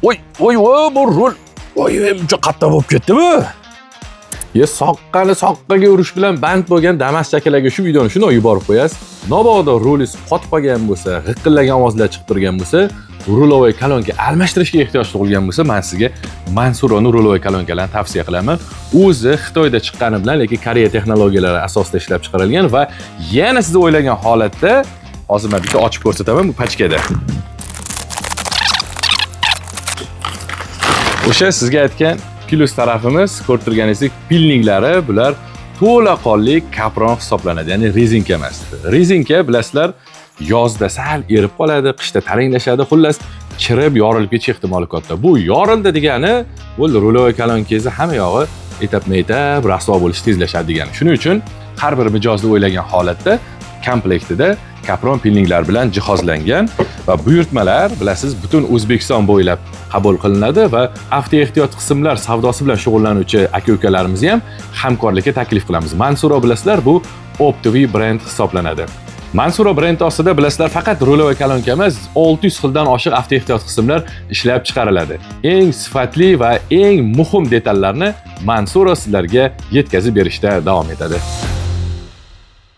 Voy, voy, voy, bu rul. Voy, buncha qattiq bo'lib ketdi bu. Ye, soqqani soqqaga urish bilan band bo'lgan Damas chakalarga shu videoni shundoq yuborib qo'yasiz. Mabodo rulingiz qotib qolgan bo'lsa, g'iqillagan ovozlar chiqib turgan bo'lsa, rulovoy kolonka almashtirishga ehtiyoj tug'ilgan bo'lsa, men sizga Mansuroni rulovoy kolonkalarini tavsiya qilaman. O'zi Xitoyda chiqqani bilan, lekin Koreya texnologiyalari asosida ishlab chiqarilgan va yana siz o'ylagan holatda hozir men bitta ochib ko'rsataman bu pachkada. O'sha sizga aytgan plus tarafimiz, ko'rib turganingizdek, pilniklari bular to'laqonli kapron hisoblanadi, ya'ni rezinka emas. Rezinka bilasizlar, yozda sal erib qoladi, qishda taranglashadi, xullas chirib yorilib ketish ehtimoli katta. Bu yorildi degani, bo'ldi, rulovoy kolonkangizni hamma yog'i etapma-etap rasvo bo'lishi tezlashadi degani. Shuning uchun har bir mijozni o'ylagan holatda komplektida kapron pilniklar bilan jihozlangan va buyurtmalar bilasiz butun O'zbekiston bo'ylab qabul qilinadi va avtoehtiyot qismlar savdosi bilan shug'ullanuvchi aka-ukalarimizni ham hamkorlikka taklif qilamiz. Mansuro bilasizlar, bu optoviy brend hisoblanadi. Mansuro brendi ostida bilasizlar faqat rulovoy kolonka emas, 600 xildan oshiq avtoehtiyot qismlar ishlab chiqariladi. Eng sifatli va eng muhim detallarni Mansuro sizlarga yetkazib berishda davom etadi.